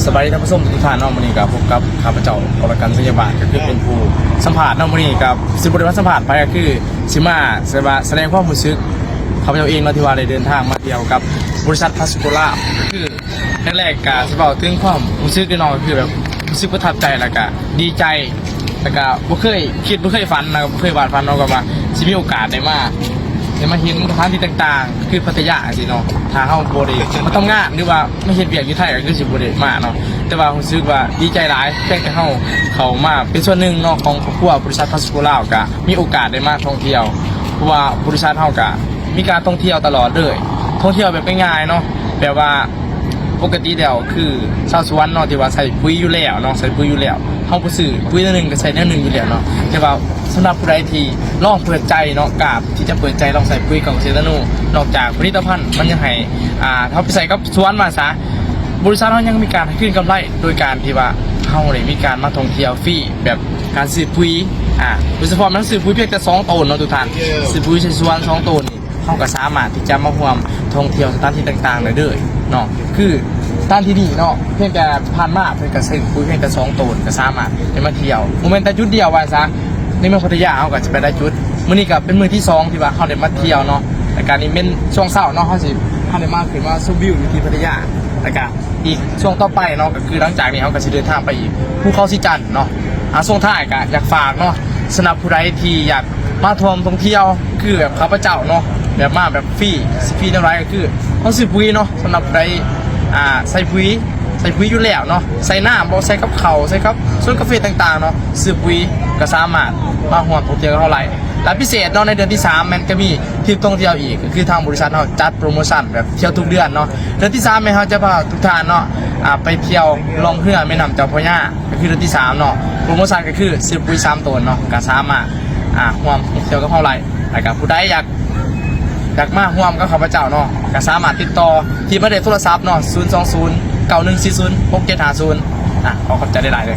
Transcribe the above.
ສະບາຍດີທ່ານຜູ້ຊົມທຸກທ່ານເນາະ, ມື້ນີ້ກໍພົບກັບຂ້າພະເຈົ້າ ກໍລະກັນ ໄຊຍະບາດ ກໍຄືເປັນຜູ້ສຳພາດເນາະ. ມື້ນີ້ກໍຊິບໍ່ໄດ້ມາສຳພາດໃຜ ກໍຄືຊິມາ ແຕ່ວ່າສະແດງຄວາມຮູ້ສຶກຂ້າພະເຈົ້າເອງເນາະ ທີ່ວ່າໄດ້ເດີນທາງມາທ່ຽວກັບບໍລິສັດພາສະໂກລາວ. ກໍຄືແລກໆກໍຊິເວົ້າເຖິງຄວາມຮູ້ສຶກເນາະ, ກໍຄືແບບຮູ້ສຶກປະທັບໃຈ ແລ້ວກໍດີໃຈ ແລ້ວກະບໍ່ເຄີຍຄິດ ບໍ່ເຄີຍຝັນນະ, ບໍ່ເຄີຍວາດຝັນເນາະ ກໍວ່າຊິມີໂອກາດໄດ້ມາ ໄດ້ມາເຫັນສະຖານທີ່ຕ່າງໆ ຄືພັດທະຍາຈັ່ງຊີ້ເນາະ. ຖ້າເຮົາບໍ່ໄດ້ມາທຳງານ ຫຼືວ່າມາເຮັດວຽກຢູ່ໄທ ກໍຄືຊິບໍ່ໄດ້ມາເນາະ. ແຕ່ວ່າຮູ້ສຶກວ່າດີໃຈຫຼາຍ ພຽງແຕ່ເຮົາເຂົ້າມາເປັນສ່ວນໜຶ່ງເນາະ ຂອງຄອບຄົວບໍລິສັດພາສະໂກລາວ ກະມີໂອກາດໄດ້ມາທ່ອງທ່ຽວ ເພາະວ່າບໍລິສັດເຮົາກະມີການທ່ອງທ່ຽວຕະຫຼອດເລີຍ, ທ່ອງທ່ຽວແບບງ່າຍໆເນາະ, ແບບວ່າ ປົກກະຕິແລ້ວຄືຊາວສວນເນາະ ທີ່ວ່າໃສ່ປຸຍຢູ່ແລ້ວເນາະ, ໃສ່ປຸຍຢູ່ແລ້ວ ເຮົາບໍ່ຊື້ປຸຍແນວໜຶ່ງກໍໃສ່ແນວໜຶ່ງຢູ່ແລ້ວເນາະ. ແຕ່ວ່າສຳລັບຜູ້ໃດທີ່ລອງເປີດໃຈເນາະ, ກ້າທີ່ຈະເປີດໃຈລອງໃສ່ປຸຍຂອງເຊນາໂນ, ນອກຈາກຜະລິດຕະພັນມັນຍັງໃຫ້ ອ່າ ເຮົາໄປໃສ່ກັບສວນວ່າຊະ, ບໍລິສັດເຮົາຍັງມີການໃຫ້ຄືນກຳໄລ ໂດຍການທີ່ວ່າເຮົາໄດ້ມີການມາທ່ອງທ່ຽວຟຣີ ແບບການຊື້ປຸຍ ອ່າ ໂດຍສະເພາະແມ່ນຊື້ປຸຍພຽງແຕ່ສອງໂຕນເນາະທຸກທ່ານ, ຊື້ປຸຍໃສ່ສວນສອງໂຕນນີ້ ເຮົາກໍສາມາດທີ່ຈະມາຮ່ວມທ່ອງທ່ຽວສະຖານທີ່ຕ່າງໆໄດ້ເລີຍເນາະ. ຄືສະຖານທີ່ນີ້ເນາະ ພຽງແຕ່ຜ່ານມາເພິ່ນກໍຊື້ປຸຍພຽງແຕ່ສອງໂຕນ ກໍສາມາດໄດ້ມາທ່ຽວ, ບໍ່ແມ່ນແຕ່ຈຸດດຽວວ່າຊະ, ໃນເມືອງພັດທະຍາເຮົາກໍຈະໄປຫຼາຍຈຸດ. ມື້ນີ້ກໍເປັນມື້ທີສອງທີ່ວ່າເຮົາໄດ້ມາທ່ຽວເນາະ, ແລ້ວກໍນີ້ແມ່ນຊ່ວງເຊົ້າເນາະ ເຮົາຊິ ເຮົາໄດ້ມາຂຶ້ນມາຊົມວິວຢູ່ທີ່ພັດທະຍາ, ແລ້ວກໍ ອີກຊ່ວງຕໍ່ໄປເນາະ ກໍຄືຫຼັງຈາກນີ້ເຮົາກໍຊິເດີນທາງໄປອີກ ພູເຂົາສີຈັນເນາະ. ອ່າ ຊ່ວງທ້າຍກໍຢາກຝາກເນາະ ສຳລັບຜູ້ໃດທີ່ຢາກມາທ່ອງທ່ຽວ ຄືແບບຂ້າພະເຈົ້າເນາະ, ແບບມາແບບຟຣີ ຊິຟຣີແນວໃດ ກໍຄືເຮົາຊື້ປຸຍເນາະ. ສຳລັບຜູ້ໃດ ອ່າ ໃສ່ປຸຍ ໃສ່ປຸຍຢູ່ແລ້ວເນາະ, ໃສ່ນ້ຳບໍ ໃສ່ກັບເຂົ້າ ໃສ່ກັບສວນກາເຟຕ່າງໆເນາະ, ຊື້ປຸຍກໍສາມາດມາຮ່ວມທ່ອງທ່ຽວກັບເຮົາໄດ້. ແລະ ພິເສດເນາະ ໃນເດືອນທີສາມແມ່ນກໍມີທຣິບທ່ອງທ່ຽວອີກ, ກໍຄືທາງບໍລິສັດເຮົາຈັດໂປຣໂມຊັນແບບທ່ຽວທຸກເດືອນເນາະ. ເດືອນທີສາມແມ່ນເຮົາຈະພາທຸກທ່ານເນາະ ອ່າ ໄປທ່ຽວລ່ອງເຮືອແມ່ນ້ຳເຈົ້າພະຍາ, ກໍຄືເດືອນທີສາມເນາະ. ໂປຣໂມຊັນກໍຄືຊື້ປຸຍສາມໂຕນເນາະ ກໍສາມາດ ອ່າ ຮ່ວມທ່ອງທ່ຽວກັບເຮົາໄດ້. ແລ້ວກໍຜູ້ໃດຢາກ ຢາກມາຮ່ວມກັບຂ້າພະເຈົ້າເນາະ ກໍສາມາດຕິດຕໍ່ທີ່ໝາຍເລກໂທລະສັບເນາະ ສູນສອງສູນ ເກົ້າໜຶ່ງສີ່ສູນ ຫົກເຈັດຫ້າສູນ. ອ່າ ຂໍຂອບໃຈຫຼາຍໆເດີ.